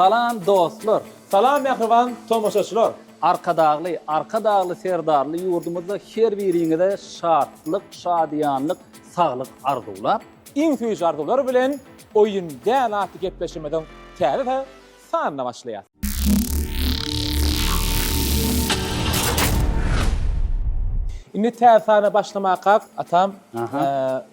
Salam dostlar! Salam mähriban tomaşaçylar! Arkadagly, Arkadagly Serdarly ýurdumyzda her biriňize şatlyk, şadyýanlyk, saglyk arzuwlap, Iň süýji arzuwlar bilen Oýun däl atly gepleşigimiziň täze sanyna başlaýas. Indi täze sana başlamakak atam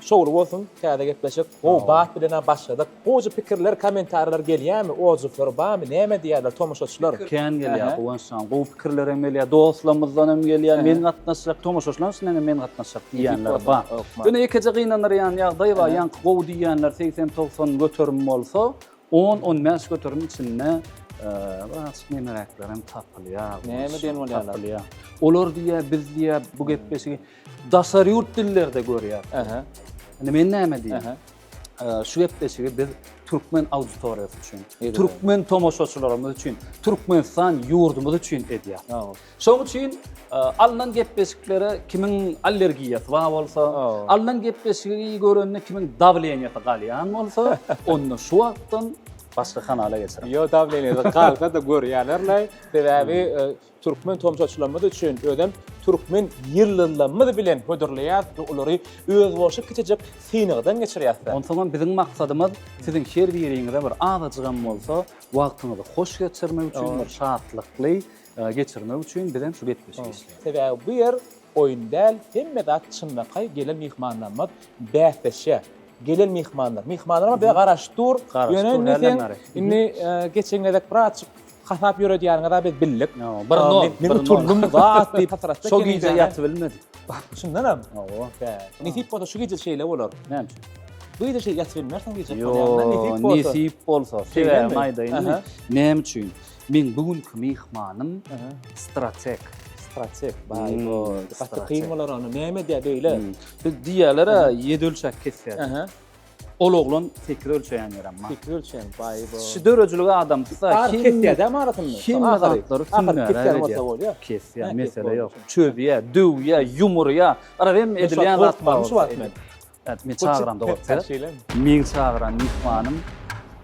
şowly bolsun täze gepleşik. Gowy bat bilen başladyk. Gowja pikirler, kommentariýalar gelýärmi? Odzywlar barmy? Näme diýýärler tomaşaçylar? Kän gelýär Guwanç jan. Gowy pikirler hem gelýär. Dostlarymyzdan hem gelýär. Men gatnaşjak, tomaşaçylaryň içinden hem men gatnaşjak diýýänler bar. Ýöne ýekeje gynandyrýan ýagdaý bar. Ýaňky gowy diýýänler 80-90 göterim bolsa, 10-15 göterim içinde birazajyk nemeräkler hem tapylýar. Näme diýen bolýarlar? Tapylýar. Olar diýýär, biz diýýär, bu gepleşigi daşary ýurt dillerde görýär. Aha. Indi men näme diýeyim? Şu gepleşigi biz türkmen auditoriýasy üçin, türkmen tomaşaçylarymyz üçin, Türkmenistan ýurdumyz üçin edýär. Şonuň üçin alnan gepleşiklere kimiň allergiýasy bar bolsa, alnan gepleşigi görende kimiň dawleniýasy galýan bolsa, onda şu wagtdan başga kanala geçiriň. Ýo, dawleniýasy galsa-da görýärler-le. Sebäbi türkmen tomaşaçylarymyz üçin özem türkmen ýyldyzlarymyz bilen hödürleýäris we olary özboluşly kiçijik synagdan geçirýäris. Onsoňam biziň maksadymyz siziň her biriňize bir azajygam bolsa wagtyňyzy hoş geçirmek üçin bir şatlykly geçirmek üçin bizem şu gepleşigi işleýäris. Sebäbi bu ýer oýun däl, hemme zat çynlakaý gelen myhmanlarymyz bäsleşýär. Gelen myhmanlar. Myhmanlarymyz bize garaşyp dur. Ýöne indi sen indi geçen gezek birazjyk hasap ýöredýäniňizi biz bildik. Bir nol. Men utuldym zat diýip hasratda Şo gije ýatyp bilmedik. Çyndanam. Hawa. Nesip bolsa şu gije şeýle bolar. Näme üçin? Bu gije şeýle ýatyp bilmersiň diýjek bolýan. Nesip bolsa. Nesip bolsa. Sebäbini aýdaýynmy? Näme üçin? Meň bu günki myhmanym strateg. Strateg, baý bo. Gaty kyn bolar ony. Näme edýär beýle? Biz diýýärler-ä, ýedi ölçäp kesýär. Ol oglan sekiz ölçeýän ýerem bar. Sekiz ölçeýän, baý bo. Şu döredijilik adamsy-da. Ahyry kesýär dämi arasynda? Hemme zatlary sünnäläp edýär. Kesýär, mesele ýok. Çözýär, döwýär, ýumurýar. Garaz hemme edilýän zat bar. Şu wagt men. Evet, men çagyramda gorksa. Meň çagyran myhmanym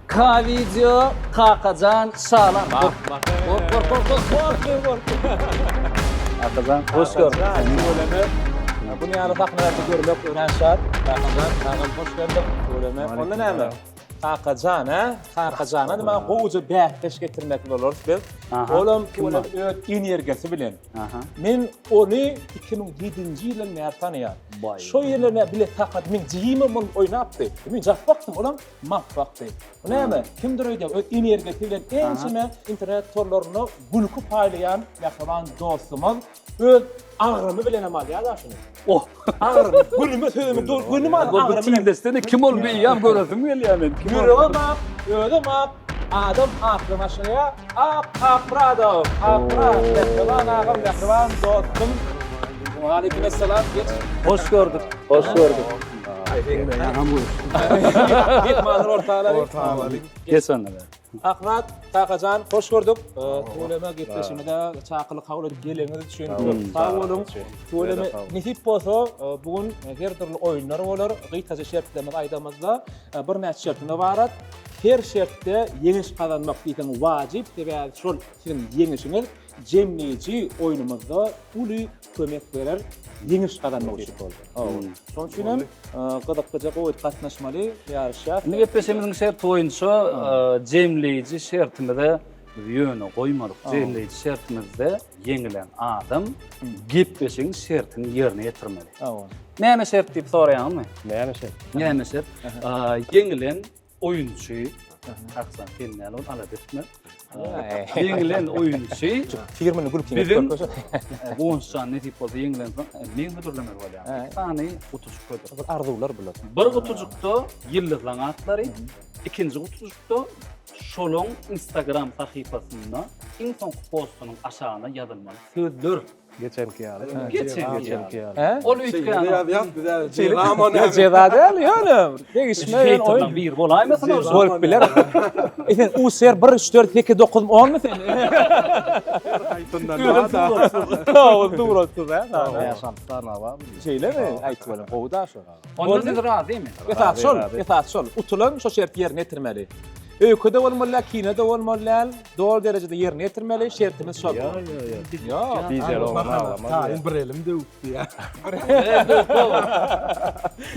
K-Video Kakajan Şalan. Gork, gork, gork, gork, gork, gork. Kakajan, hoş gördük. Tüweleme. Bu ýaly sahnalarda görmek örän şat. Kakajan, agam hoş geldiň. Tüweleme. Onda näme? Kakajan, ha? Kakajana näme gowuja bäsdeş getirmek bolarys biz. Olam tüweleme öz energiýasy bilen. Men ony 2007-nji ýyldan bäri tanaýan. Şo ýyldan bäri bile takat men jigimem bolup oýnapdy. Men japbakdym, olam mapbakdy. Bu näme? Kimdir öýdýär, öz energiýasy bilen ençeme internet torlarynda gülki paýlaýan mähriban dostumyz öz agramy bilen hem alýar-da şuny. Oh. Agram, günüme sözümi dur, günüm al Bu tizleşsene kim ol beýýam göresim gelýär men. Kim ol? Ýüregim ak, özüm ak, adam akly başlaýar. Ak Akmyradow, Akmyrat, mähriban agam, mähriban dostum. Waleýkim essalam, geç. Hoş gördük. Hoş gördük. Myhmanlar orta alaly. Orta alaly. Geç onda. Akmyrat kakajan hoş gördük. Tüweleme gepleşigimize çakylyk kabul edip geleniňiz üçin köp sag boluň. Tüweleme nesip bolsa bu gün her dürli oýunlar bolar. Gysgaça şertlerimizi aýdamyzda birnäçe şertden ybarat. Her şertde ýeňiş gazanmak diýseň wajyp, sebäbi şol siziň ýeňişiňiz jemleýji oýnumyzda uly kömek berer ýeňiş gazanmak üçin. Şonuň üçin hem gyzyklyja gowy gatnaşmaly ýaryşýas. Indi gepleşigimiziň şerti boýunça jemleýji şertimize biz ýöne goýmadyk. Jemleýji şertimizde ýeňilen adam gepleşigiň şertini ýerine ýetirmeli. Näme şert diýip soraýaňyzmy? Näme şert? Näme şert? Ýeňilen Oýunçy, Aksan sen näle ol alada etme. Ýeňilen oýunçy. Firmany gülkini Biziň Guwançjan nesip bolsa ýeňilen soň men hödürlemeli bolýan. Iki sany gutujyk hödür. Bir arzuwlar bular. Bir gutujykda ýyldyzlaň atlary, ikinji gutujykda şolaň Instagram sahypasynda iň soňky postunyň aşagyna ýazylmaly sözler. Geçenki ýaly. Geçenki ýaly. Ol üýtgän. Ýaz bize jeza mı näme? Jeza däl ýöne. Degişme ýöne oýun. Bir bolaýmasyn ol. Bolup biler. E sen USR 1 3 4 8 9 10 mu sen? Haýtyndan da. Tamam, suratsyz ha. Ýaşan sanawa. Şeýlemi? Aýt bolum, gowy da şo. Onda siz razymy? Esas şol, esas şol. Utulan şo şerti ýerine ýetirmeli. Öýke-de bolmaly däl, kine-de bolmaly däl. Doly derejede ýerine ýetirmeli. Şertimiz şol. Ýok, ýok, ýok. Ýok. Bijeli oglan aglamaz. Taýyn bir elim döwüpdi ýa.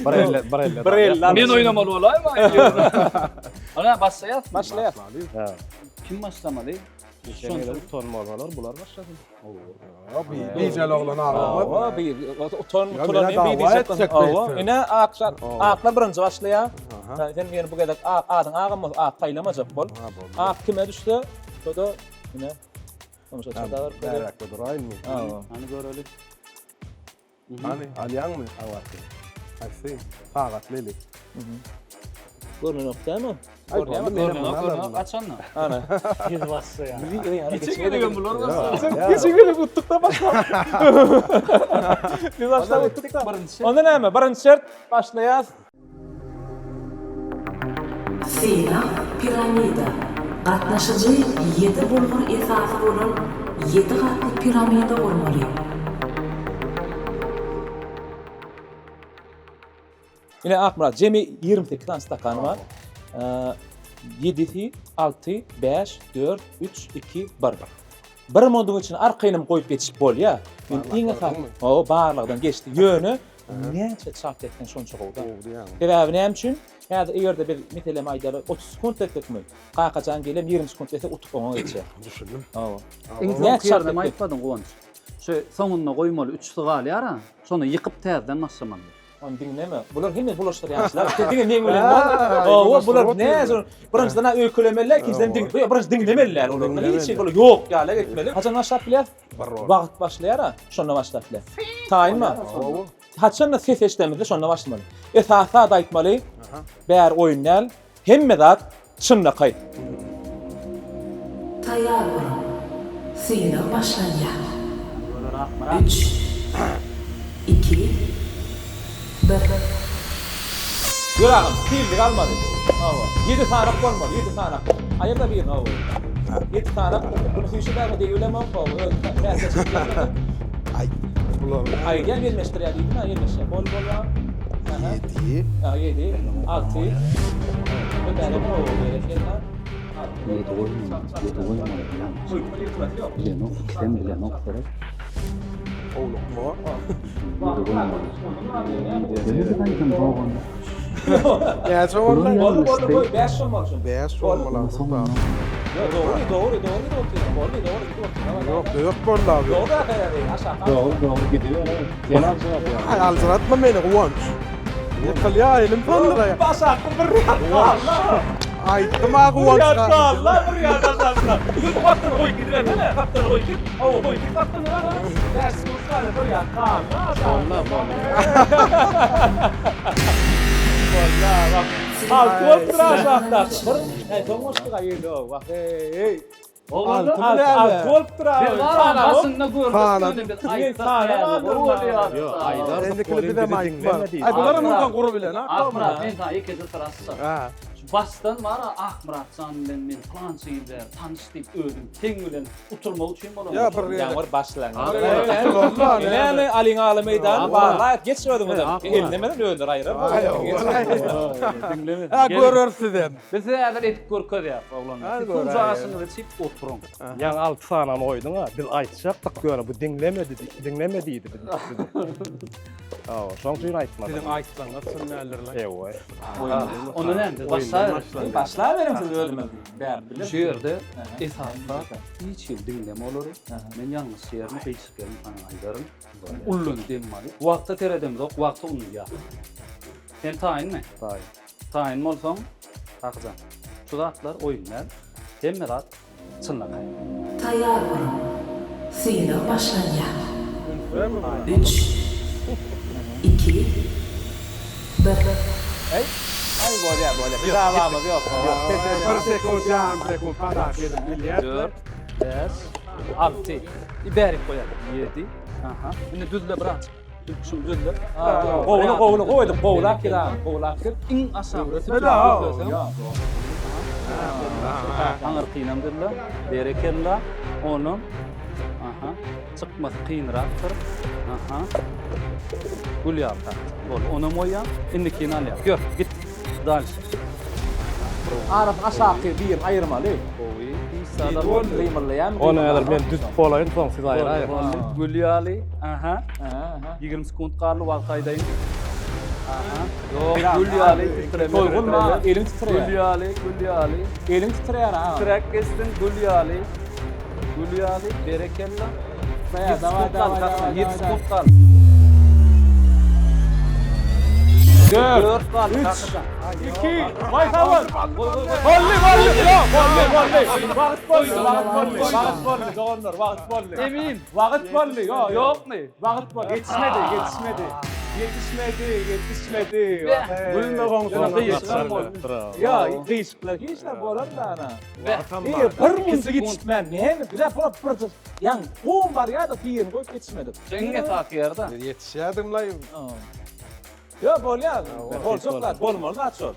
Bir elle, bir elle. Bir elle. Men oýnamaly bolaýma? Ana başlaýas. Başlaýas. Ha. Kim başlamaly? Geçen ýyl utanmaly bolar, bular başlasyn. Bijeli oglan aglamaz. Hawa, bir utan, Ýa, utulan menä bir dawa diýjek. etjek Hawa, beýtse. ine aklar, aklar birinji başlaýar. Aha. Sen ýene bu gezek ak, adyň agam bolsa ak saýlamajak bol. Ha, boldy. Ak kime düşse, şo-da ine tomaşaçylar da görüp görýär. Bäräkde duraýynmy? Hawa. Hany göreli. Hany, alýaňmy? Awarky. Haýsy? Sagatly eli. Görnenok dämi? Aý, Görünýärmi? boldy, menem Görnenok, muny görnenok. alaryn. Açanda. Ana. Ýüz bassa ýa. Geçen gezegem bular başlady. Geçen gezek utduk-da başlap. Biz başlap utduk-da. Birinji. Onda näme? Birinji şert başlaýas. Synag piramida. Gatnaşyjy ýedi bulgur esasy bolan ýedi gatly piramida gurmaly. Ine Akmyrat, jemi 28 sany stakan bar. Ýedisi, alty, bäş, dört, üç, iki, bir. Bir moduň içine arkaýynam goýup geçip bolýar. Men iň esasy, hawa, barlagdan geçdi. Ýöne näçe çalt etseň şonça gowy-da. Sebäbi näme üçin? Häzir eger-de biz meselem aýdaly 30 sekunt etsekmi, Kakajan gelem 20 sekunt etse utuk oňa geçýär. Düşündim. Hawa. Iň Näçe soňky çalt ýerinem etseň? aýtmadyň Guwanç. Şu soňunda goýmaly üçüsi galýar-a, şony ýykyp täzeden başlamaly. Ony diňleme. Bular hemme bulaşdyrýançylar. Sen diňe meň bilen bol. Hawa, bular näce? Birinjiden ha öýkelemeliler, ikinjiden diň, birinji diňlemeliler olar. Hiç şey bular ýok ýaly etmeli. Haçan başlap bilýär? Wagt başlaýar-a, şonda başlap bilýär. Taýynmy? Haçanda ses eşidemizde şonda başlamaly. Esasy zat aýtmaly. Bäri oýun däl. Hemme zat çynlakaý. Taýýar boluň! Synag başlanýar. Üç, iki, bir. Gör agam, tizlik almady. Hawa. Ýedi sanak bolmaly, ýedi sanak. Aýyrda birini hawa. Ýedi sanak. Bunu süýşüp ägä degibilemok hawa. Öz bäsleşik etmedim. Aý, bular. Aýdýan ýelmeşdirýär diýdim-ä, ýelmeşýär. Bol bol agam. Aha. Ýedi. Ha, ýedi, alty. Ýedi goýmaly, ýedi goýmaly ýalňyş. Bilenok, ikisem bilenok seret. Howlukma. Ýedi goýmaly. Ýedi gaýtam dogan. Näçe boldy? Boldy, boldy, goý, bäş bolmaly şun. Bäş bolmaly. Ýok, dogry, dogry, dogry gidip otyr. Boldy, dogry gidip otyr. Ýok, dört boldy abi. Dogry ata aşak. Dogry, dogry gidiyor. Sen aljyratýaň. Aý, aljyratma meni Guwanç. Ýykylýar elim sandyraýar. Aşakda bir ýat galdy. Aýtdym a Guwanç. Bir ýat galdy, bir ýat aşakda. Dur, gapdal goý gidibersene. Gapdal goý git. Hawa, goý git gapdal. Bäş sekunt galdy, bir ýat galdy. Boldy, boldy. Boldy, bak. Alty bolupdyr aşakda. Bir, äý, soň goşdy gaýyl, wah, eý. Oglanlar Alty Alty bolupdyr abi. Biz bar başynda gördük ýöne biz aýtsak Ýok, aýdardyk Indikini welin bizem bizi aýtma. diňleme diýdi. Aý bular mundan gury bilen ha. Akmyrat men sana ýekeje syr açjak. Ha. Şu başdan bar Akmyrat jan bilen men pylança ýyl bäri tanyş diýip özüm teň bilen uturmak üçin bolan. Ýa bir gezek. Ýaňyr başlaň. Ýa, Näme alyň aly meýdan barlaýat geç özüňiz. Ellemeden öldür aýrar. Diňleme. Ha görer sizem. Biz size häzir edip görkezýäris oglanlar. Siz suw jaşyňyzy içip oturyň. Ýaňy alty sanany goýduň-a, biz aýtjakdyk ýöne bu diňlemedi, diňleme diýdi bizi. Hawa, şoň üçin aýtmadym. Siziň aýtsaňyz çyn däldir-le. Ewa. Onda näme, biz başlabereli. Başlaberiň siz özüňiz. Bäri bilen. Şu ýerde esasy zat hiç hili diňleme olary. Men ýalňyş ýerini, gyýçyk ýerini saňa aýdaryn. Ulluny dem alyp. Wagta seredemzok, wagty unudýas. Sen taýynmy? Taýyn. Taýyn bolsaň, Kakajan, şu zatlar oýun däl, hemme zat çynlakaý. Taýýar boluň! Synag başlanýar. Üç, iki, bir. Aý, bolýar, bolýar. Bir dawamyz ýok. Bir sekunt, ýarym sekunt padak edip bilýär. Dört, bäş, alty. Bärik goýaly. Ýedi. Aha. Indi düzle biraz. Şuny düzle. Gowuly, gowuly, gowy edip, gowulap gir agam, gowulap gir. Iň aşaky sütüni düzleseň. Aňyrkynam düzle. Berekella. Onam. Aha. Çykmasy kynrakdyr. Aha. Gül ýaly. Boldy. Onam goýýaň. Indikini alýaň. Ýör, git. Dalşe. Arasyny aşaky birini aýyrmaly. Gowy. Hiç zada boldy. Gymyldaýarmy? Ony häzir men düzüp bolaýyn, soň siz aýyraýyň. Boldy. Gül ýaly. Aha. 20 sekunt galdy, wagt aýdaýyn. Aha. Ýok, gül ýaly titreme. Toýgun aga, eliň titreýär. Gül ýaly, gül ýaly. Eliň titreýär aga. Titräk geçsin, gül ýaly. Gül ýaly, berekella. Daýa, daway, daway, daway. 7 sekunt galdy. 4, 3, 2, waý sag bol. Boldy, boldy, ýok, boldy, boldy. Wagt boldy, wagt boldy, wagt boldy, doganlar, wagt boldy. Emin. Wagt boldy, ýok, Ýokmy? Wagt boldy, ýetişmedi, ýetişmedi. Ýetişmedi, ýetişmedi. Gülme goňşular. Ýok, gyşyklar hiç zat bolar da ana. Bir munça ýetişmän, näme, bize bir Ýaň gum barýa-da birini goýup ýetişmedik. Jeňiň esasy ýeri-de. Biz ýetişýärdim-laý. Ýok, bolýar. Boljak zat, bolmaly zat şol.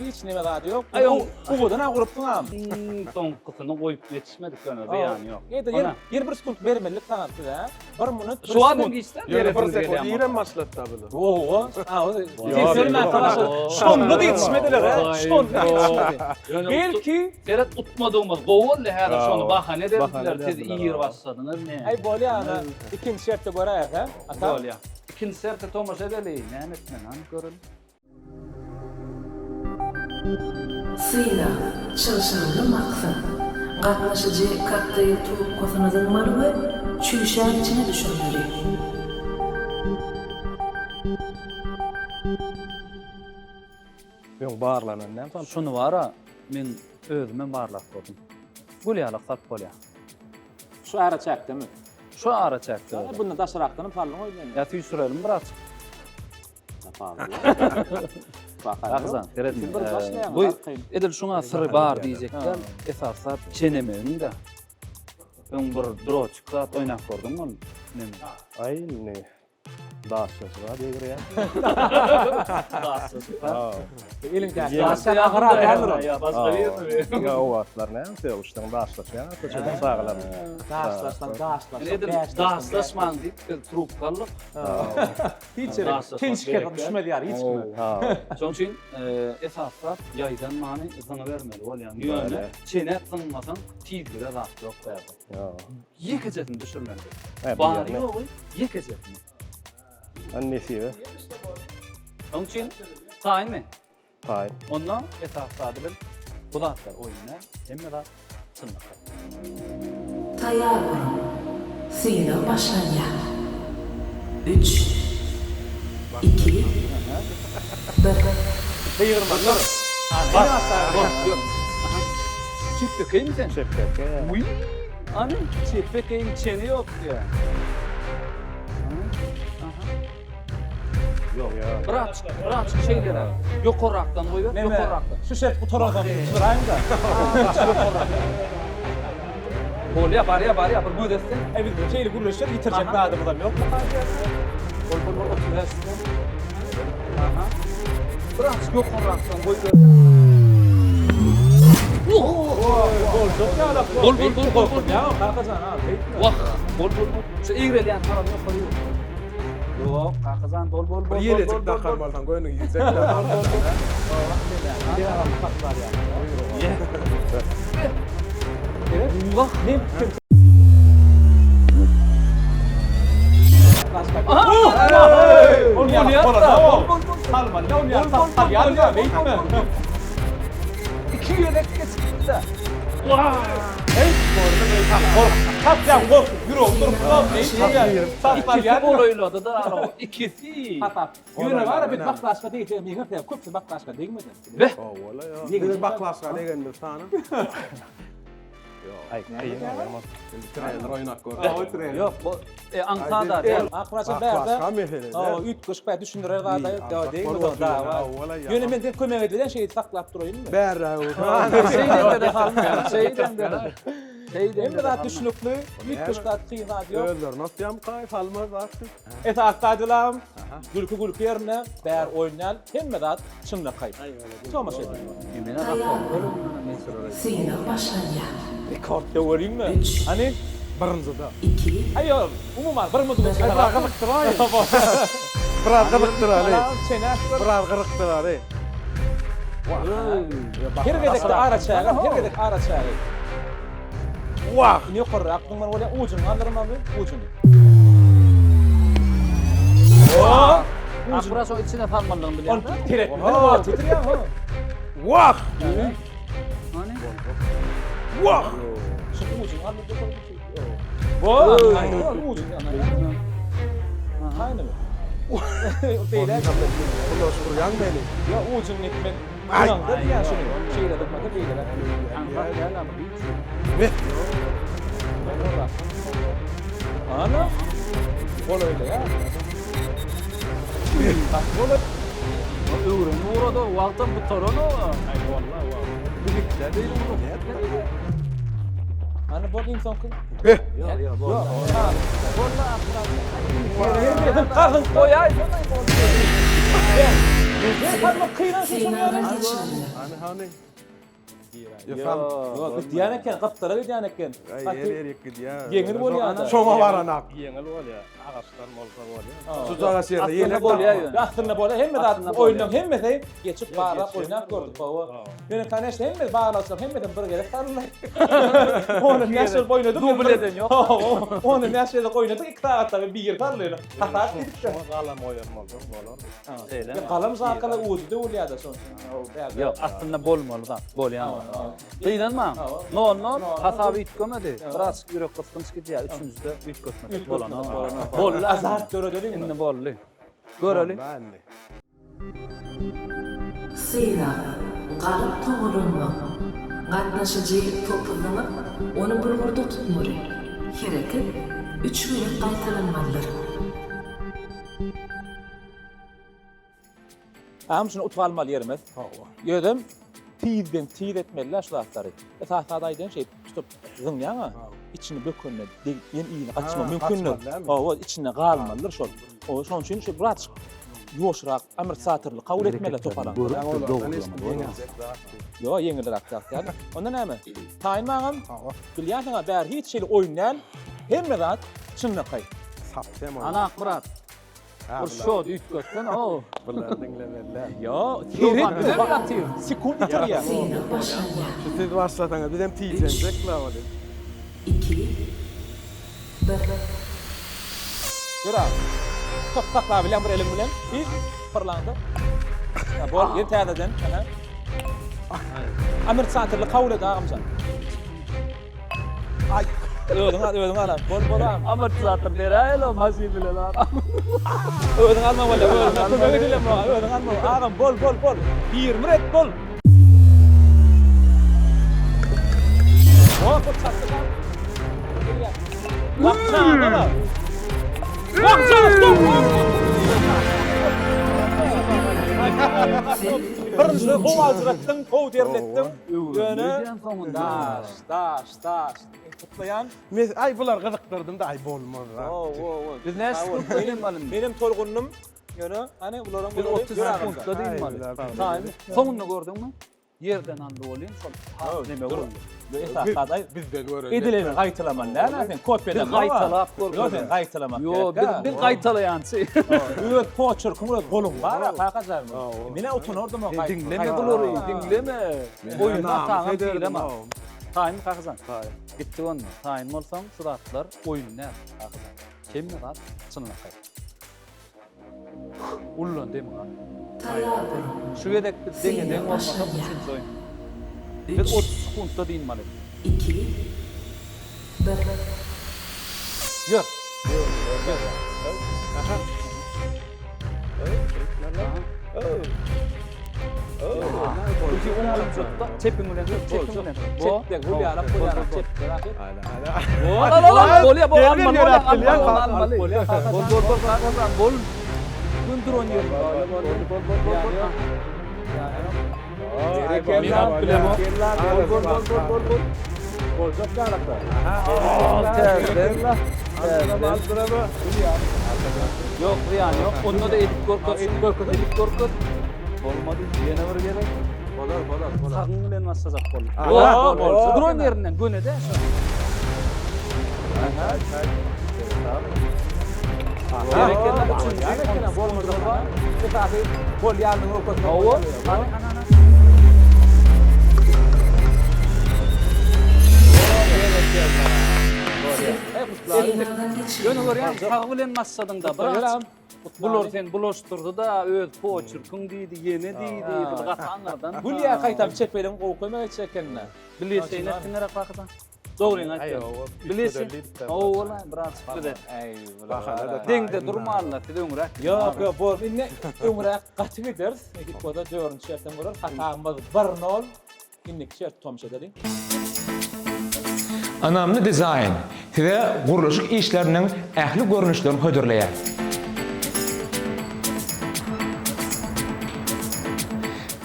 Hiç neme zady ýok. Aý, oň Ugudan-a gurupsyňam. Iň soňkusyny goýup ýetişmedik ýöne zyýany ýok. Ýa-da ýene ýene bir sekunt bermelilik saňa size. Bir minut, bir Şu adam sekunt. geçse Ýöne bir sekund irem başlatdy bizi. Oho. A, o Ses başlady. Şonda da ýetişmediler, he. Şonda ýetişmedi. Belki Seret utmadygymyz gowy boldy häzir şony bahana ederdiler siz ir başladyňyz ne. Aý bolýa ana ikinji şertde göräýek hä ata. Bolýa. Ikinji şerte tomaşa edeli näme etmeli hany göreli. Synag, çylşyrymly maksat. Gatnaşyjy kokteýl trubkasyny zyňmaly we çüýşäň içine düşürmeli. Öň barlanan näme salyp? Şuny bara men özümem barlap gördüm. Gül ýalak salyp bolýar. Şu araçäkdemi? Şu araçäkde. Ýa bundan daşarakdanam saldyň öýdýän. Ýa süýşürelim birazjyk. Agzan, seret. Bu edil şuňa syry bar diýjekler. Esasy zat çenemegiň-de. Öň bir droçik zat oýnap gördüňmi ol neme? Aý indi Daşlaşyga degirýär. Daşlaşyga. Eliňdäki daşlar agyr däldir ol. Ýa başga birmi? Ýa o wagtlar näme sögüşdiň daşlaşýan köçede çagalar. Daşlaşsaň daşlaşsaň. Edil daşlaşmaň diýip biz trubka aldyk. Hiç ýere tenşike düşmez ýaly hiç kime. Şonuň üçin esasy zat ýaýdanmany zyňybermeli bolýar. Ýöne çenäp zyňmasaň tizlige zat ýok bärde. Ýekejesini düşürmeli. Bary ýogy ýekejesini. An nesibe. Onuň üçin taýynmy? Taýyn. Onda esasy zady bil. Bu zatlar oýun däl, hemme zat çynlakaý. Taýýar boluň. Synag başlanýar. Üç, iki, bir. Gygyrmadylar. Çepbekeými sen? Çepbekeý. Uý, Hany çepbekeýiň çeni ýok diýýär. Ýok ýa. Birazjyk, birazjyk şeýleräk. Ýokarrakdan goýber, ýokarrakdan. Şu şert gutaransoň çyzyraýyň-da. Bolýa, barýa, barýa, bir göz etsin. Aý biz şeýle gürleşsek ýitirjek zadymyzam ýok. Bol, bol, bol, 35 sekund. Aha. Birazjyk ýokarrakdan goýber. Boljak ýalak. Bol, bol, bol, bol, bol. Ýa, Kakajan, ha, beýtme. Wah, bol, bol, bol. Şu egrelýän tarapy ýokary ýok. Ýok, Kakajan, bol, bol, bol, Bir bol, ýelejik bol, bol, dakan bol. bolsaň göni gitjek. Wah, Ne Ol bolýar-da. Bol, bol, bol. Salmaly, ol ýa, salýar ýa, beýtme. İki gezek geçipdi. Satýan gorkup, ýüregim durup, beýtme. İkisi golaýlady da, ara ikisi. Ýöne bara biz baklaşka degse, meger sebäp köpüsi baklaşka degmedi. Beh. Howala ýa. Biz baklaşka degendir sany. Aý, kyn ýaman. Indi trener oýnap gör. Ýok, bu e, aňsat däl. Aklaşa bärde. Baklaşka mesele. O üýtgeşik bär düşündirer zada ýok, Aňsat degmedi bolmaz da. howala ýa. Ýöne men sen kömek edilen şeýdip saklap duraýynmy? Bärde. Şeýdende de salmaýar, şeýdende de. Şeýdende Hemme de zat salmaýar. düşnükli, üýtgeşik zat kyn zat ýok. Özlerini atýamkaý salmaz zatdy. Esasy zadylam gülki gülki ýerine bär oýun däl, hemme zat çynlakaý. Tomaşa ediň. Taýýar boluň. Synag başlanýar. Rekord döweliňmi? Üç. Hany? Birinjide. Iki. Aý ýok, umuman bir muduň içinde. Biraz gyzykdyraý. Biraz gyzykdyraly. Çenäp bir. Biraz gyzykdyraly. Her gezekde araçägi, her gezek araçägi. Wah! Indi ýokarrak zyňmaly bolýar, ujuny galdyrmaly, ujuny. Akmyrat şo içine salmalydygyny bilýär. Ol teretmeden wagt ýitirýär, ha. Wah! Hany? Wah! Şu ujuny galdyr, Bu, ujuny. Haýny. Beýle. Ulaşyp urýaň meni. Ýa ujuny gitmen. Ynamda diýýän şuny. Şeýle dykmasa beýle. Meh. Ana. Golaýda ýa. Golaý. Öwrenip ugrady, wagtam gutaran o. Aý walla walla. Birlikde beýle ugrady. Ana bol iň soňky. Beh. Ýok, ýok, bol. Bolla akmyrat. Gazyň goýaý. Synagdan geçirildi. Hany hany. Ýok, gidýän eken, gapdala gidýän eken. Ýer ýer gidýär. Ýeňil bolýar. Şoňa baranak. Ýeňil bolýar. Agaçdan bolsa bolýar. Şu agaç ýerde ýelek bolýar ýöne. Aslynda bolýar. Hemme zat oýnuň hemmesi geçip barlap oýnap gördük hawa. Ýöne koneçne hemme barlagçylar hemmeden bir gezek saryldy. Ony näçe ýyl oýnadyk. Dubl eden ýok. Ony näçe ýyl oýnadyk, 2 sagatda bir saryldy. Hasap gidipdir. Şoňa galam goýan bolsaň bolar. Şeýle. Galam şarkalar ujy döwülýär-de şonuň üçin. Ýok, aslynda bolmaly zat, bolýan zat. Gynanmaň. Nol nol, hasap üýtgemedi. Birazjyk ýürek gysgynç gidýär, üçünjide üýtgetmesek bolanok. Boldy, Azart döredeliň. Indi boldy. Göreli. Synag, galyp togalanmak. Gatnaşyjy topy zyňyp, ony bulgurda tutmaly. Hereket üç gezek gaýtalanmalydyr. Agam şuny utup almaly ýerimiz. Hawa. Ýözem tizden tiz etmeli-dä şu zatlary. Esasy zat aýdaýyn şeýdip tutup zyňýaň-a, içini bökende degip ýene yzyna gaçmak mümkindir. Hawa, içinde galmalydyr şol. Hawa, şonuň üçin şu birazjyk ýuwaşrak, amortizatorly kabul etmeli topalaň. Ýok, ýeňilräk zat däl. Onda näme? Taýynmy agam? Hawa. Bilýänsiň-a, bäri hiç hili oýun däl. Hemme zat çynlakaý. Sap tema. Ana Akmyrat. Bir şot üýtgetsen o. Bular diňlemeliler. Ýo, seret. Sekunt ýitirýär. Synag başlanýar. Şu siz başlasaňyz bizem tijenjek la ony. 2 1 Ýör aga. Top saklabilýäň bir eliň bilen. Bir pyrlaňda. Ha, bol, ýene täzeden. Aha. Amortizatorly kabul et agamjan. Ay. Özüň al, özüň al. Bol bol agam. Amortizator beräýeli o maşyn bilen agam. Özüň alma bolýar, özüňe kömek edilem maňa, özüň alma. Agam bol bol bol. 20 ret bol. Hop, hop, çatdy lan. Bak çana bak. Bak çana, stop. Birinji gowy aljyratdyň, gowy derletdiň. Ýöne daş, daş, daş. Gutlaýan. Mes aý bular gyzykdyrdym da aý bolmaz. Wo, wo, wo. Biz näçe sekuntda dynmaly? Menem tolgundym. Ýöne hany bularyň Biz 30 sekuntda dynmaly. Taýyn. Soňunda gördüňmi? Ýerden aldy bolýan şol has neme boldy. Bu esas zat Bizde görelim. Edileni gaýtalamaly däl sen kopýadan. Biz gaýtalap görkezeli. Ýok sen gaýtalamak Ýok, biz biz gaýtalaýançy. Öz poçerkiň öz goluň bar kakajan. Men utanardym o gaýt. Diňleme bulary, diňleme. Oýunda ataňam tireme. Taýynmy kakajan? Taýyn. Gitdik onda. Taýyn bolsaň şu zatlar oýun däl kakajan. Hemme zat çynlakaý. Ullan demiň al. Taýýar boluň. Şu gezek biz deňe deň bolmasak üçünji oýun. Biz 30 sekuntda dynmaly. 2 1 Ýör. Ýör. Aha. Çepiň bilen, çepiň bilen. Çepde, gülýarak, gülýarak, çepde. Bolýa, bol, almaly, almaly, almaly. Bol, bol, bol, bol. Gün duran ýeri. Bol, bol, bol, bol, bol. Bol, bol, bol, bol, bol, bol. Boljak ýalaklar. Ýok, zyýan ýok. Onda-da edip görkez, edip görkez, edip görkez. Bolmady, ýene bir gezek. Bolar, bolar, bolar. Sagyň bilen başlajak bol. Aha, Bol, bol. Duran ýerinden göne-de şo. Berekella, üçünji. Bolmasa, esasy bolýanyny görkezmek. Hawa. Hany, hany, hany. Berekella. Bolýar. Synagdan geçirildi. Ýöne görýän sag bilen başladyňda biraz. Bular sen bulaşdyrdy-da öz poçerkiň diýdi, ýene diýdi, biz gaty aňyrdan. Gülýä gaýtam çep eliň gowy kömek etjek ekeni. Bilýän etdiňer kakadan. Dogryňy aýtýaň. Bilesi. Owola, biraz bize. Deňde durmanlar, siz öňräk. Ýok, ýok, bor. Indi öňräk gaty gideris. Nesip bolsa dördünji şertden görer. Hasabymyz 1-0. Indiki şerti tomaşa edeliň. Ynamly dizaýn size gurluşyk işleriniň ähli görnüşlerini hödürleýär.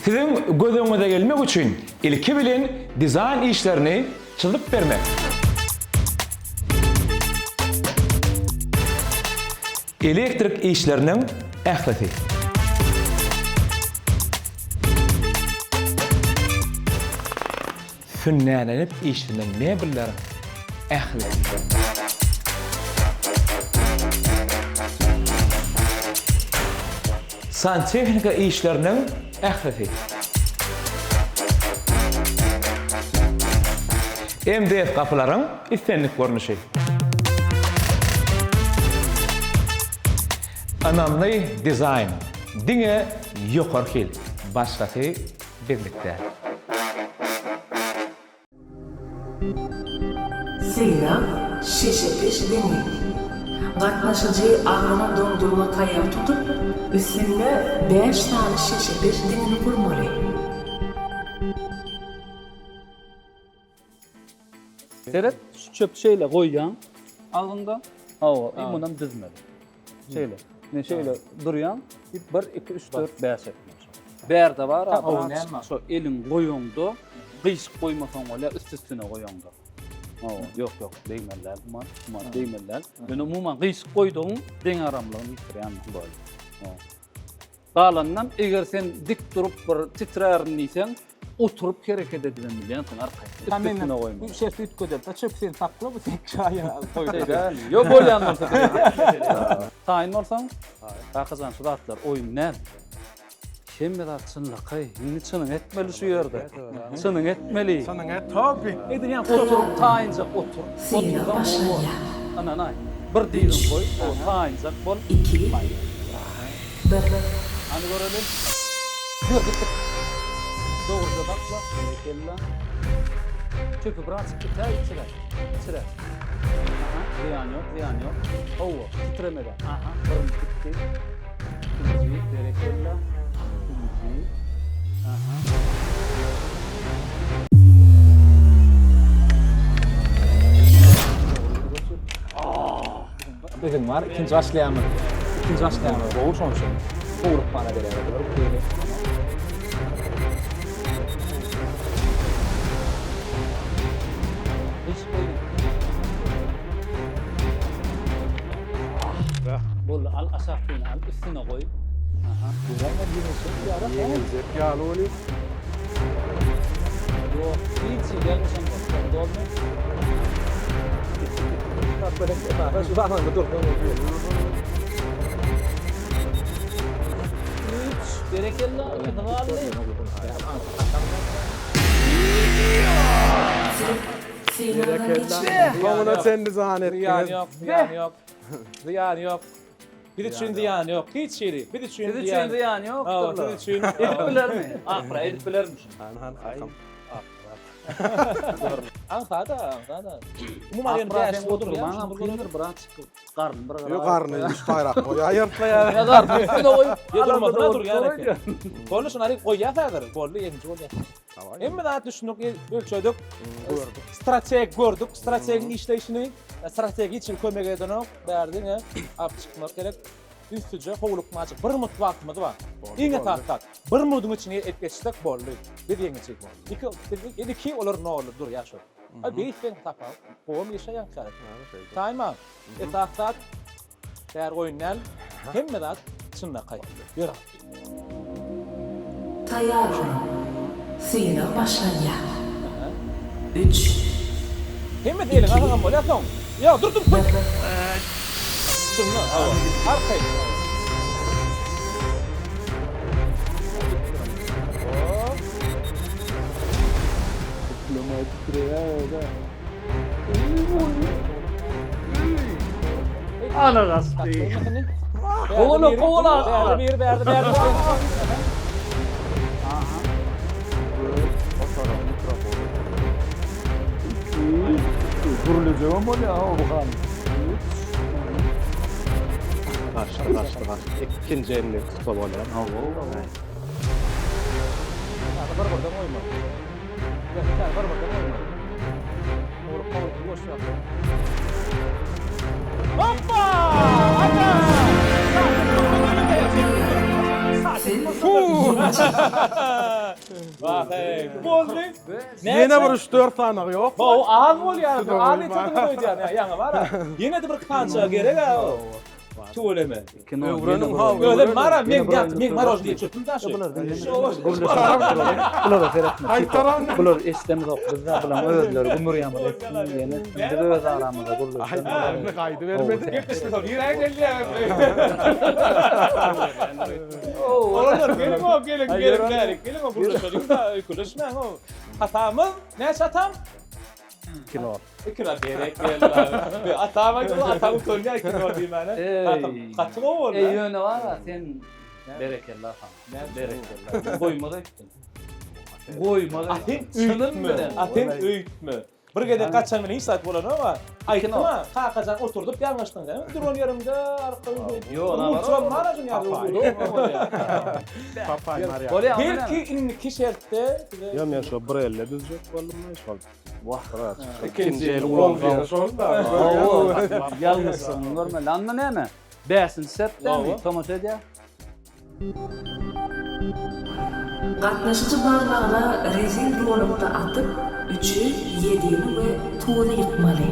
Siziň göz öňüňize gelmek üçin ilki bilen dizaýn işlerini çyzyp bermek. Elektrik işleriniň ählisi. Sünnälenip işlenen mebelleriň ählisi. Santehnika işleriniň ählisi. MDF gapylaryň islendik görnüşi. Ynamly dizaýn, diňe ýokary hil, başgasy bizlik däl. Synag, şeşepeş diňi. Gatnaşyjy agzyna doňdurma taýak tutup, üstünde bäş sany şeşepeş diňini gurmaly. Seret, şu çöpi şeýle goýýaň agzyňda. Hawa, i munam düzmeli. Şeýle. Men şeýle durýaň, 1 2 3 4 5 etmeli. Bärde bar, a şo eliň goýaňda gyşyk goýmasaň bolýar, üst-üstüne goýaňda. Hawa, ýok, ýok, degmeli däl, umuman, umuman degmeli däl. Ýöne umuman gyşyk goýdugyň deňagramlygyny ýitirýän bolýar. Galanynam eger sen dik durup bir titrärin diýseň, oturyp hereket edibem bilýänsiň arkaýyn. Üst-üstüne goýma. Bu şerti üýtgedeli. Çöp sen sakla, bu seň çaýyň. Ýok bolýan bolsa. Taýyn bolsaň, Kakajan şu zatlar oýun däl. Hemme zat çynlakaý. Indi çynyňy etmeli şu ýerde. Çynyňy etmeli. Çynyňy et topi. Edilýän oturyp taýynjak otur. Synag başlanýar. Ynanaý. Bir dyzyňy goý, o taýynjak bol. 2 1 Hany göreli. Ýör gitdik. Dogruja sakla. Berekella. Çöpi birazjyk itäý içire. Içire. Aha, zyýan ýok, zyýan ýok. Hawa, titremede. Aha, birinji gitdi. Ikinji, berekella. Üçünji. Aha. Biziň bar, ikinji başlaýamyz. Ikinji başlaýamyz. Gowy şonuň üçin. Gowulyk bana berýär. Boldy, al aşakdyny al, üstüne goý. Aha. Ýeňiljek ýaly weli. Ýok, hiç ýalňyşam ýok. Dolmy? Şu zamanda dur. Üç, berekella, ikisi galdy. Synagdan geçirildi. Soňuna çenli jan Zyýany etdiňiz. ýok, zyýany ýok. Zyýany ýok. Biz üçin zyýany ýok. Hiç hili. Biz üçin Siz üçin zyýany ýok. Hawa, siz üçin. Edip bilermi? Akra edip bilermi? Han han kakam. Aňsada, aňsada. Umuman ýöne Akra bäş sen otur oturmaň kyndyr biraz çykyp garny bir Ýok garny üç taýrak goýar ýyrtlaýar. Ya garny üstüne goýup. Ýa durmasyna durýar eken. Boldy şuny alyp goýýas häzir. Boldy ýeňiji bolýar. Hemme zat düşündik, ölçedik. Strateg gördük, strategiň işleýşini. Strategiýa hiç hili kömek edenok. Bärde diňe alyp çykmak gerek. Ünsüje howlukmaçyk bir minut wagtymyz bar. Iň esasy zat, bir minutyň içinde edip geçsek boldy. Biz ýeňiji. Iki, biz iki, olar nolda durýar şol. Ha beýtseň tapawut. Gowam işe ýaňky. Taýma. Esasy zat Bäri oýun däl. Hemme zat çynlakaý. Ýör. Taýýar boluň. Synag başlanýar. Üç. Hemmesi eliňe alsaňam bolýar soň. Ýok, dur dur. Şunda, hawa. Arkaýyn. Titreme titreýär. Ana gaçdy. Kowala, kowala. Bärde biri, bärde, bärde. Gürlejegem bolýar ha bu han. Gaçdy, gaçdy, gaçdy. Ikinji elini tutsa bolýar. Bir birden goýma. Bir birden goýma. Hoppa! Ata! Wah, hey, boldy. Ýene bir 3-4 sanagy ýok. Bu az bolýar. Az ýetirdiňiz öýdýän. Ýaňy bar. Ýene-de bir kança gerek-ä. Tüweleme. Öwreniň ha. Özem mara men ýat men marož diýip çöpüm daşy. Bulara seretme. Gaýtaran. Bular eşdemizok biz de bulaň özleri gümürýämiz etsin diýeni. Biz öz aramyzda gürleşelim. Gaýdy bermedi. Gepleşme soň nirä gelýär? Olar geliň o geliň geliň bärik geliň o gürleşeliň da öýkeleşmäň o. Hatamyz näçe atam? Kino. Kino gerek geldi. Atam aýtdy, atam utanýar kino diýmäne. Atam gaty gowy boldy. Eý ýöne bar sen berekella saňa. Berekella. Goýmaz aýtdyň. Goýmaz. A sen öýtme. A sen öýtme. Bir gezek gaçan bilen hiç zat bolanok a. Aýtdyma, Kakajan oturdyp ýalňyşdyň sen. Duran ýeriňde arkaýyn. Ýok, Uçuram bar ajyn ýaly. Papaý Marýa. Bolýar. Belki indiki şertde size Ýa men şo bir elle düzjek boldum şol. Wah. İkinji el ulansaň. Şol da. Ýalňyşlygyňy görmeli. Anna näme? Bäşinji şertdemi? Tomaşa edýär. Gatnaşyjy barmagyna rezin rulakda atyp, üçi, ýedini we tuzy ýykmaly.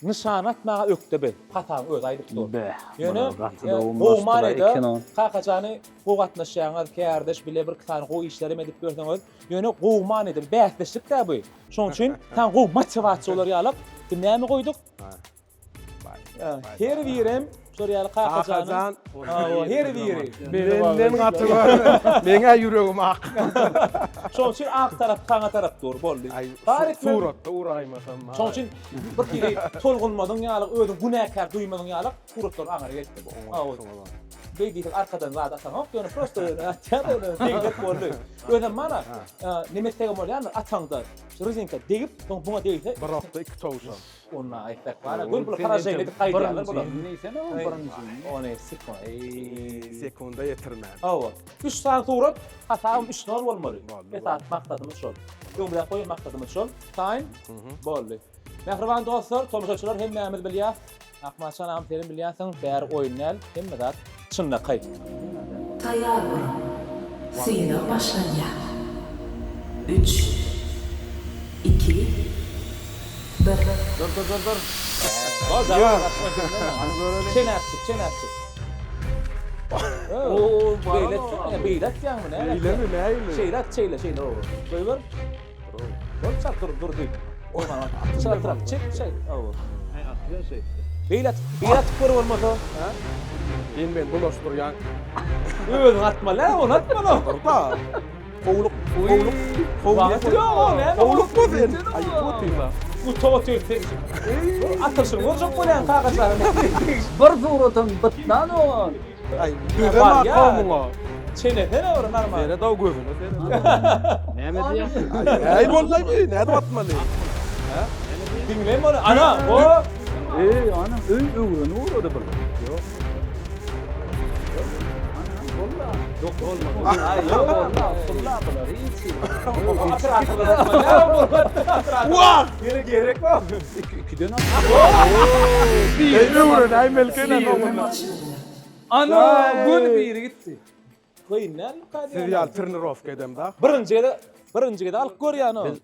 Nyşana atmaga ökde biz. Hasabyň özi aýdyp dur. Beh, Ýöne bular gaty e, dogum gowy başdylar manyda eken-o. Kakajany gowy gatnaşýaňyz, kärdeş bile bir sany gowy işlerem edip ýörseňiz, ýöne gowy manyda bir bäsdeşlik-dä bu. Şonuň üçin saňa gowy motiwasiýa bolar ýalak biz näme goýduk? Her birem şol ýaly Kakajanyň. Kakajan. Hawa, her biri. Menden gaty gör. Meň-ä ýüregim ak. Şonuň üçin ak tarap saňa tarap dur, boldy. Aý, Bar etmem. suratda uraýmasam. Şonuň üçin bir hili tolgunmadyň ýaly, özüň günäkär duýmadyň ýaly suratlar aňyra gelipdir. Hawa. Beý diýseň arkadan zat ataňok, ýöne prosta atýar ony, degdek boldy. Özem mana, neme etsegem bolýandyr, ataňda şu rezinka degip, soň buňa degse, Bir okda iki towşan. Onda aýtsak bar. Gül bul harajaýyn edip gaýdýarlar bular. Birinjini o birinjini. Ony sekund. Eý. Sekunda ýetirmän. Hawa. 3 sany surat hasabym 3-0 bolmaly. Esasy maksadymyz şol. Öňümizde goýan maksadymyz şol. Taýyn. Boldy. Mähriban dostlar, tomaşaçylar hemmämiz bilýäs. Akmatjan agam senem bilýänsiň, bäri oýun däl, hemme zat çynlakaý. Taýýar boluň! Synag başlanýar. Üç, iki, bir. Dur dur dur dur. Çenäp çyk, çenäp çyk. Oo, beýle etseň, beýle atýaňmy näme? Beýlemi, nähili? Şeýle at, şeýle, şeýle. Goýber. Bol çak dur, dur diýip. Çalt, çek, çek. Beýle atyp, beýle atyp gör bolmasa. Ha? Sen men bulaşdyrýaň. Özüň atmaly, hä, ony atmaly. Dur-da. Howluk, howluk, howluk. Ýok, o näme? Howlukma sen. Aýyp otyrlar. Uta otyr sen. Atyşyny görjek bolýan kakajanym. Bir suratam bitmän oňa. Aý, gözem ak muňa. Çenesene bir normal. Seret-ow gözüne seret. Näme diýýäň? Äý boldy, nädip atmaly? Diňleme ony. Ana, o. Eý, ana, öý öwrenip ugrady bul. Ýok. Ana, bolla. Ýok, bolmady. Aý, ýok, bolla. Usulla bular hiç. Wah! Ýene gerek bar. Ikiden at. Eý, öwrenäý melkene oňuna. Ana, göni biri gitdi. Kyn dälmi Siz ýaly trenirowka edemda. Birinji gezek, birinji gezek alyp görýän o. Biz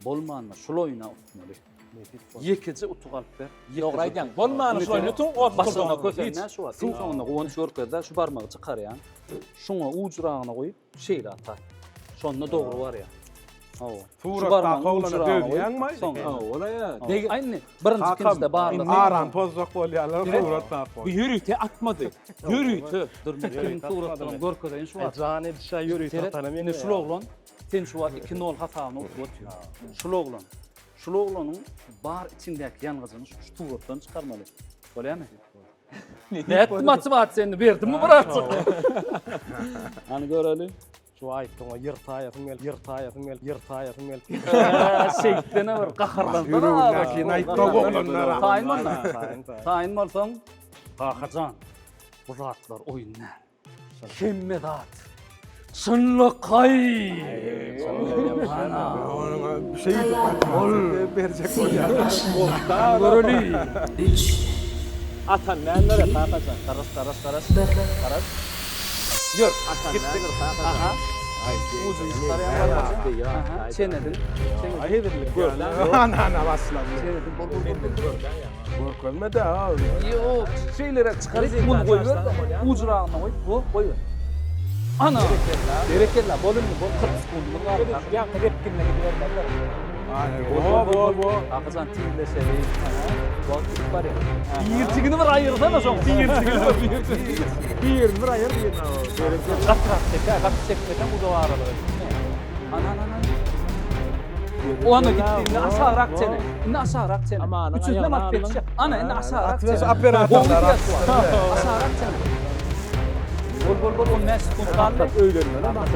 bolmanda şul oýuna utmaly. Ýekeje utuk alyp ber. Dogry aýdýaň. Bolmanda şul oýuna utuň, ot Başyňa kösenýär şu wagt. Iň soňunda guwanç görkezde şu barmagy çykarýaň. Şuňa ujragyna goýup şeýle atar. Şonda dogry barýar. Hawa. Suratdaky oglana dözýäňmi? Soň. Hawa, Deg aýny birinji ikinjide barlasyn. Aram pozjak bolýarlar suratdaky. Bu ýörite atmady. Ýörite. Dur men kimiň suratlaryny görkezeýin şu wagt. Jan edişä ýörite atana Indi şul oglan sen şu wagt 2-0 hasabyna utup otyr. Şul oglan. Şul oglanyň bar içiňdäki ýangyjyny şu suratdan çykarmaly. Bolýarmy? Nätdi motiwasiýa indi berdimmi birazjyk? Hany göreli. Şu aýtdyňa ýyrtaýasyň gelip, ýyrtaýasyň gelip, ýyrtaýasyň gelip. Şeýtdene bir gaharlansana. Ýüregindäkini aýtdy oglanlara. Taýyn bolma. Taýyn bolsaň, Kakajan, bu zatlar oýun däl. Hemme zat çynlakaý. Şeýdip berjek bolýar. Göreli. 3 Atan näme Kakajan? Garaş, garaş, garaş. Garaş. Ýör. Atan Gitdik. näme Kakajan? Aha. Ujuny çykarýan Aha, çenedin. Çenedin. Hezillik görlen. Ana ana başlady. Çenedin. Bol bol bol. bol. Görkezme de ha. Ýok, şeýleräk çykaryp, muny goýber, ujuragyna goýup, bu goýber. Ana! Berekella, bol indi, bol 40 sekundymyz galdy. Ýaňky depginine gidibermelidir. Bo bo bo. Kakajan tizleşeli. Wagt gidip barýar. Birjigini bir aýyrsana şoň, birjigini bir, birjigini. Birini bir aýyr, birini al. Gatyrak çek, ha, gaty çekmeseň uzak aralyga gitme. Ana, ana, ana. Ona gitdi, indi aşagrak çene. Indi aşagrak çene. Amanyň Üçüsinem aýagyny atyp ýetişýär. Ana, indi aşagrak Atyp çene. operatorlar Aşagrak çene. Bol, bol, bol, 15 sekund galdy. Öýlenmeli bak.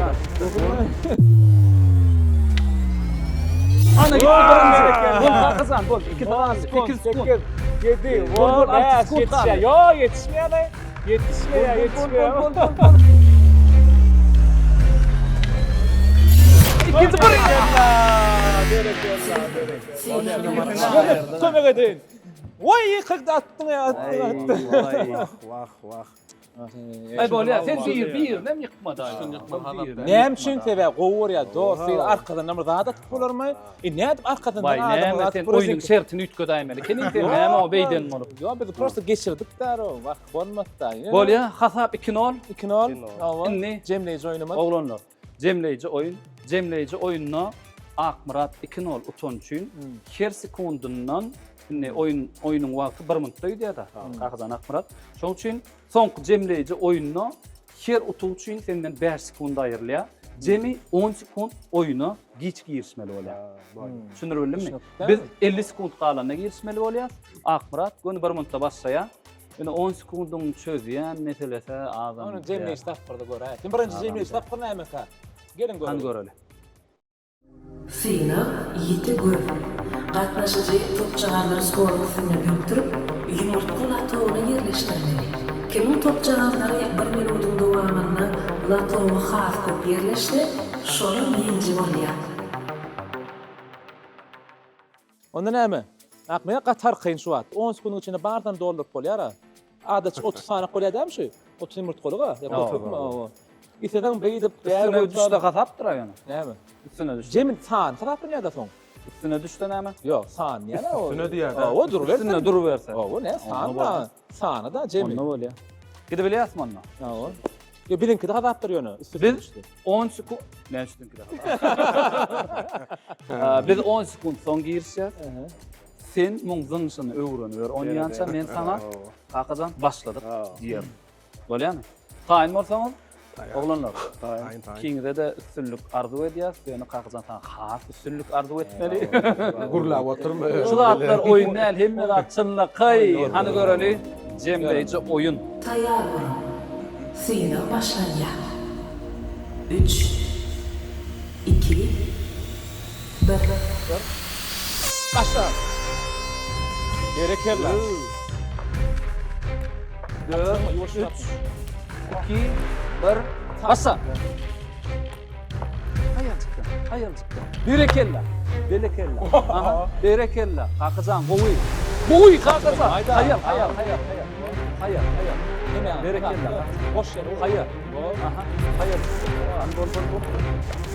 Ana gitti birinji. Bol Kakajan, bol. 2 galdy. 8 sekund. 7, Bol, bol, 5, 6 sekund galdy. ýetişýär. Ýo, ýetişmeýär. Ýetişmeýär, ýetişmeýär. Bol, bol, bol, bol. İkinji bir. Berekella, berekella. Kömek edeýin. Voý, ýykykdy atdyň ýa, atdyň, atdyň. Wah wah wah. Ay bolýar, sen bir birinem ýykmady. Näme üçin sebäp gowy görýär dost, sen arkadan bir zat atyp bolarmy? E nädip arkadan Waý, adamyň näme atyp sen bolar? oýnuň şertini üýtgedäýmeli. Keniň sen näme o beýden bolup. Ýok, biz prosta geçirdik däro, wah bolmasa. Bolýar, hasap 2-0. 2-0. Hawa. Indi jemleýji oýnumyz. Oglanlar, jemleýji oýun. Jemleýji oýunda Akmyrat 2-0 utan üçin her sekundyndan indi oýun oýnuň wagty 1 minutda gidýär-de. Kakajan Akmyrat. Şonuň üçin soňky jemleýji oýunda her utuk üçin senden 5 sekund aýrylýar. Jemi 10 sekund oýuna giç girişmeli bolýar. Düşündirip bildimmi? Biz 50 sekund galanda girişmeli bolýar. Akmyrat göni 1 minutda başlaýar. Ýöne 10 sekundyň çözýän meselesi azam. Ony jemleýji tapgyrda göräýeris. Birinji jemleýji tapgyr nämekä? Geliň Hany göreli. göreli. Synag, ýiti göz. Gatnaşyjy topjagazlary stoluň üstünde bökdürip, ýumurtga latogyna ýerleşdirmeli. Kimiň topjagazlary bir minudyň dowamynda latoga has köp ýerleşse, şolar ýeňiji bolýar. Onda näme? Akmyrat gaty arkaýyn şu wagt. 10 sekundyň içinde bardan dolduryp bolýar-a. Adatça 30 sany bolýar dälmi şu? 30 ýumurtgalyk-a. Ýa köpükmi? Hawa. Isleseň beýdip Üstüne düşse hasapdyr-a ýöne. Näme? Üstüne düşse. Jemi san hasaplanýar-da soň. Üstüne düşse näme? Ýok, san diýýär-ä o. Üstüne diýýär-dä. Hawa, duruberse. Üstünde duruberse. Hawa, ne san da. Sany da jemi. Onda bolýar. Gidibilýäsmi onda? Hawa. Ýa biziňki-de hasapdyr ýöne. Üstüne Biz düşdi. 10 sekund Näme üçinki-de hasap? Biz 10 sekund soň girişýäs. Sen muň zyňşyny öwreniber. Onýança men saňa Kakajan başladyk diýerin. Bolýarmy? Taýyn bolsaňyz, oglanlar. Taýyn, taýyn. Ikiňize-de üstünlik arzuw edýäs. Ýöne Kakajan saňa has üstünlik arzuw etmeli. Gürläp oturma. Şu zatlar oýun däl, hemme zat çynlakaý. Hany göreli, jemleýji oýun. Taýýar boluň. Synag başlanýar. Üç, iki, bir. Başla. Berekella. 4, 3, 2, 1, başla. Haýalçykdan, haýalçykdan. Berekella. Berekella. Aha, berekella. Kakajan gowy. Gowy Kakajan. Haýal, haýal, haýal, haýal. Haýal, haýal. Berekella. Boş ýer. Haýal. Aha, haýal. Hany bol, bol, bol.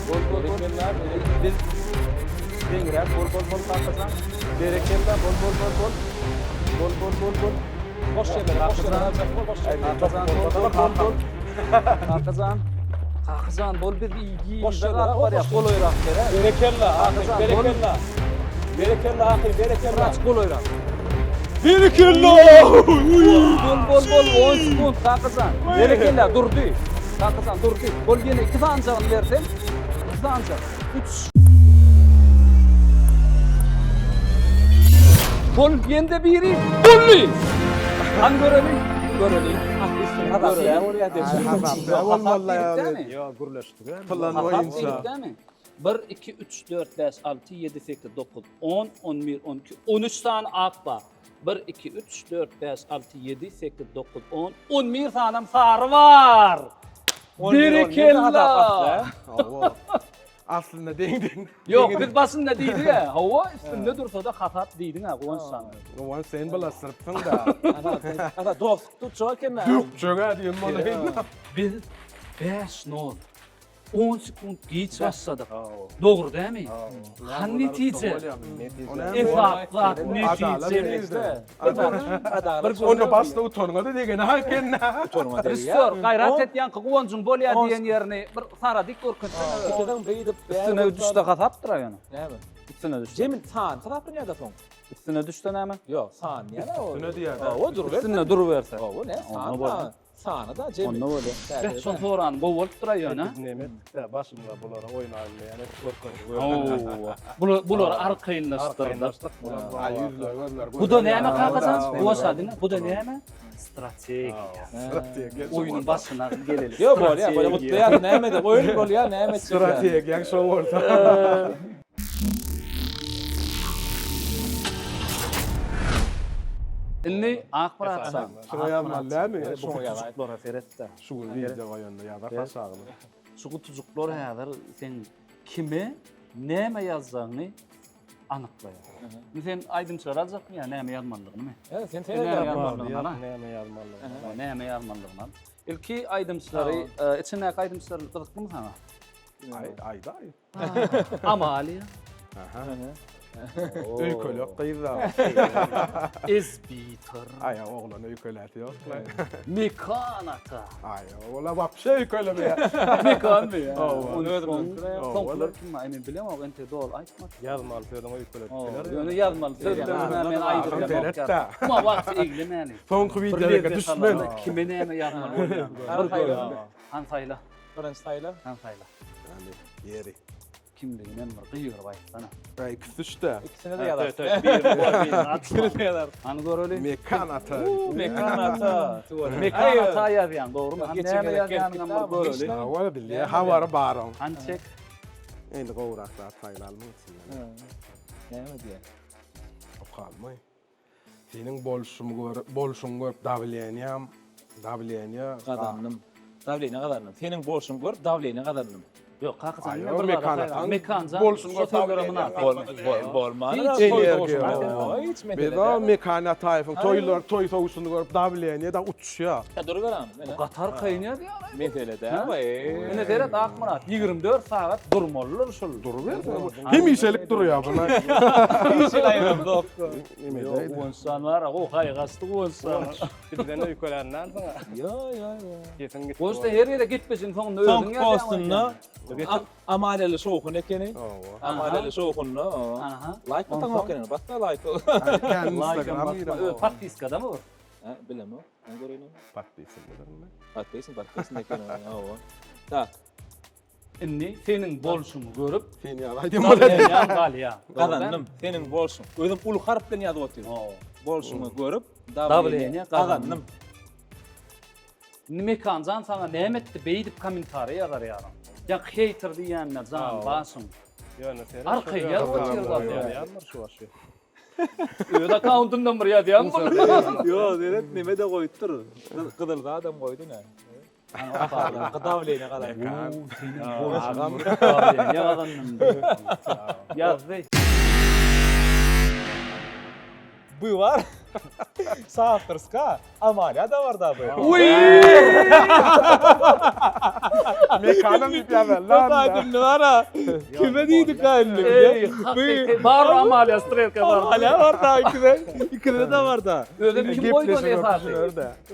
Bol, bol, bol. Biz deňräk bol, bol, bol Kakajan. Berekella, bol, bol, bol, bol. Bol, bol, bol, bol. Boş ýerler, boş ýerler. Boş ýerler. Kakajan, bol, bol, bol, bol. Kakajan. Kakajan, bol biz iyi. Boş ýerler, barýar, golaýrak ýere. Berekella, Akyl, Kakajan, berekella. Berekella, Akyl, berekella. Biraz golaýrak. Berekella! Bol, bol, bol, 10 sekund Kakajan. Berekella, durdy. Kakajan, durdy. Bol ýene 2 sanjagyny berseň, 2 sanjak. 3. Bol ýene-de biri. Boldy! Hany göreli? Göreli. Ýok, gürleşdik. Plan boýunça. 1, 2, 3, 4, 5, 6, 7, 8, 9, 10, 11, 12, 13 sany ak bar. 1, 2, 3, 4, 5, 6, 7, 8, 9, 10, 11 sanam sary bar. Berekella. Aslynda deň deň. Ýok, biz başynda diýdik-ä. Hawa, üstünde dursa-da hasap diýdiň-ä, Guwanç sana. Guwanç sen bulaşdyrypsyň-da. Ana, dostluk tutjak eken-ä. Dökjek-ä diýen bolaýyn. Biz 5 nol. 10 sekunt giç başladyk. Dogry dämi? Hany netije? Esas zat netije. Bir onda başda utanyňa-da degene eken. Utanyňa degýär. Režissýor, gaýrat et ýaňky Guwanjyň bolýa diýen ýerini bir sara dik görkezsene. Ikiden beýdip Üstüne düşse hasapdyr-a ýöne. Näme? Üstüne düşse. Jemil san hasaplanýar-da soň. Üstüne düşse näme? Ýok, san diýýär-ä o. Üstüne diýýär-dä. Hawa, duruberse. Üstünde duruberse. Hawa, ne? San. Onda bolýar. Sany-da jemi. Onda bolýar. Beh, şol sorany gowy bolupdyr-a ýöne. Biz neme etdik-dä, başymyza bulary oýnaýyn edip görkezdik. Hawa. Bular bulary arkaýynlaşdyrdyk. Arkaýynlaşdyk. Bular Aý ýüzler gözler. Bu-da näme kakajan? Guwaşa diňe. Bu-da näme? Strategiýa. Strategiýa. Oýnuň başyna geleli. Ýok bolýar, bolýar. Gutlaýar, näme de oýun bolýar, näme etjek. Strategiýaň şo bolsa. Indi Akmyrat san. Şuňa ýazmaly dälmi? Şu gutujyklara seret-de. Şu gün wideo goýanda ýazar aşagyna. Şu gutujyklar häzir sen kime näme ýazjagyňy anyklaýar. Indi sen aýdymçylary aljakmy ýa näme ýazmalydygynymy? He, sen sen Näme ýazmalydygyny al. Näme ýazmalydygyny. Näme ýazmalydygyny al. Ilki aýdymçylary, içindäki aýdymçylar gyzyklymy saňa? Aý, aýdaý. Amalia. Aha. Öýkelek gyz da. Ezbiter. Aý, oglan öýkeläsi ýok. Mekan ata. Aý, ola wapşe öýkelemeýär. Mekanmy ýa? Hawa. Soňkular kim? Aý, men bilemok, entek doly aýtmady. Ýazmaly sözüňi öýkeledip biler. Ýöne ýazmaly sözlerini men aýdyp bilemok. Muňa wagty eglemäli. Soňky wideoda düşmen. Kime näme ýazmaly bolýar? Bir görelim. Hany saýla. Birinji saýla. Hany saýla. Hany, ýeri. Kimliginem bir gygyryp aýtsana. Aý, ikisi düşdi. Ikisine-de ýazar. Ikisine de ýazar. Hany göreli. Mekan ata. Mekan ata. Mekan ata ýazýaň, dogrumy? Hany näme ýazýanyňam bir göreli. Hawa, bilýär. Habary bar oň. Hany çek. Indi gowrak zat saýlalmyň içinden. Näme diýýär? Okalmy? Seniň bolşumy görüp, bolşuňy görüp dawleniýam, dawleniýa gazandym. Dawleniýa gazandym. Seniň bolşuňy görüp dawleniýa gazandym. Ýok, kakajan, ýene bir zat Mekanjan bolşuňy görüp dawleniýa Bolman. Hiç mesele. Biz Mekan Ataýewiň toýlar, toý sowuşyny görüp dawleniýa da uçýar. Ýa duruberam. Bu gaty arkaýyn ýazýar. Mesele däl bu. Ine seret Akmyrat, 24 sagat durmalydyr şul. Duruberse. Hemişelik durýar bular. Hiç aýramzok. Ýok, Guwançjan bar, o haýgaçdy Guwançjan. Bizden öýkeländan soň. Ýo, ýo, ýo. Sesiň gitdi. Guwançda her ýere gepleşigiň soňunda özüň Soňky postunda Amaliýaly şowhun ekeni. Amaliýaly şowhunda. Aha. Laýk basaňok ekeni. Basda laýk. Laýk Podpiskadamy bu? Hä, bilemok. Men göreýin ony. Podpisandadyr. Podpisan, podpisan eken. Hawa. Tak. Indi seniň bolşuňy görüp, Sen ýaly aýdym bolýar. Ýa galýa. Gazandym. Seniň bolşuň. Özüm uly harp bilen ýazyp otyryn. Bolşuňy görüp, dawleniýe gazandym. Indi Mekanjan saňa näme etdi beýdip kommentariýa ýazar ýaly. Ýa heýter diýýänine jan başyň. Ýöne sen Arkaýyn ýazyp otyrlar. Ýazýandyr şu başy. Öz akkauntyndan bir ýazýan bu. Ýok, seret neme-de goýupdyr. Gyzyl zadam goýdy ne. Dawleniýe gazandym. Agam dawleniýe gazandym. Ýazdy. Bu bar. Sawtorska. Amaliýa da bar da bu. Uý! Mekanam diýip ýazar lan. Aýdymly bar ha. Kime diýdik ha indi? Eý, hakyky bar Amaliýa strelka bar. Amaliýa bar da ikide. Ikide de bar da. Özem kim goýdy ony esasy?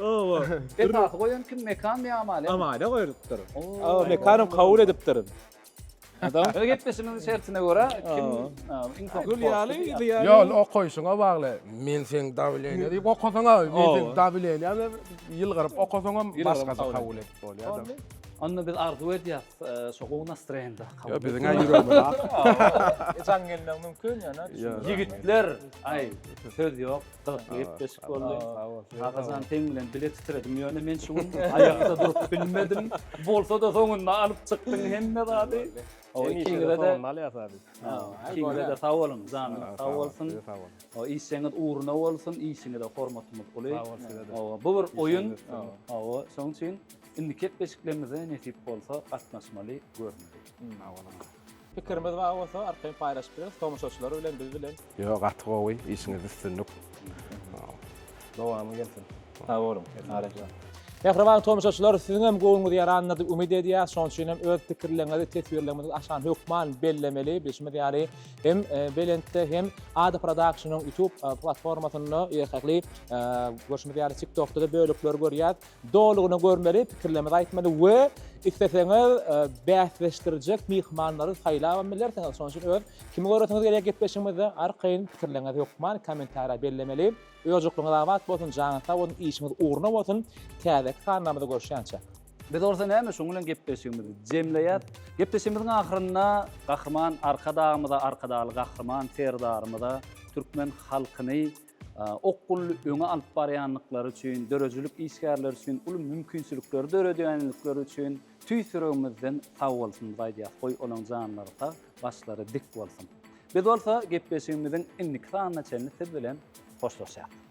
Owa. Esasy goýan kim Mekanmy ýa Amaliýa? Amaliýa goýupdyr. Mekanem kabul edipdir. Adam. Öyle gepleşimiziň şertine görä kim iň soňky Gül ýaly, yzy ýaly. Ýol okaýşyňa bagly. Men seň dawleniýa diýip okasaň, men seň dawleniýa ýylgyryp okasaňam başgaça kabul edip bolýar. Onda biz arzuw edýäs, şo gowy nastroýeniýada kabul. Ýa biziň ýüregimiz ak. Jaň gelmegi mümkin ýöne. Ýigitler, aý, söz ýok, gyzykly gepleşik boldy. Kakajan seň bilen bile titredim ýöne men şu gün aýakda durup bilmedim. Bolsa-da soňunda alyp çykdyň hemme zady. Ikiňize-de ikiňize-de sag boluň, janyňyz sag bolsun. Işjeňiz ugruna bolsun, işiňize hormatymyz uly. Bu bir oýun. Hawa, şonuň üçin Indiki gepleşiklerimize nesip bolsa gatnaşmaly görmeli. Pikirimiz bar bolsa arkaýyn paýlaşyp bileris tomaşaçylar bilen biz bilen. Ýok gaty gowy işiňizde üstünlik. Dowamy gelsin. Sag boluň. Mähriban tomaşaçylar siziň hem göwnüňiz ýarandyr diýip umyt edýäris. Şonuň üçin hem öz pikirleriňizi, teswirleriňizi aşan hökman bellemeli. Bilşimiz ýaly hem Belentde hem Ada Productionyň YouTube platformasynda ýerlikli görşümiz ýaly TikTokda-da bölekleri görýäs. Dolugyna görmeli, pikirlerimizi aýtmaly we isleseňiz bäsleşdirjek myhmanlary saýlabam bilersiňiz. Şonuň üçin öz kimi göresiňiz gelýär gepleşigimizde arkaýyn pikirleriňizi hökman kommentariýa bellemeli. Öýjükligiňiz abat bolsun, janyňyz sag bolsun, işiňiz ugruna bolsun. Täzeki sanlarymyzda görüşýänçä. Biz bolsa näme şuň bilen gepleşigimizi jemleýäs. Gepleşigimiziň ahyrynda Gahryman Arkadagymyza, Arkadagly Gahryman Serdarymyza, türkmen halkyny okgunly öňe alyp barýandyklary üçin, döredijilik işgärleri üçin uly mümkinçilikleri döredýändikleri üçin tüýs ýüregimizden sag bolsunymyzy aýdýas. Goý, olaň janlary sag, başlary dik bolsun. Biz bolsa gepleşigimiziň indiki sanyna çenli siz bilen hoşlaşýas.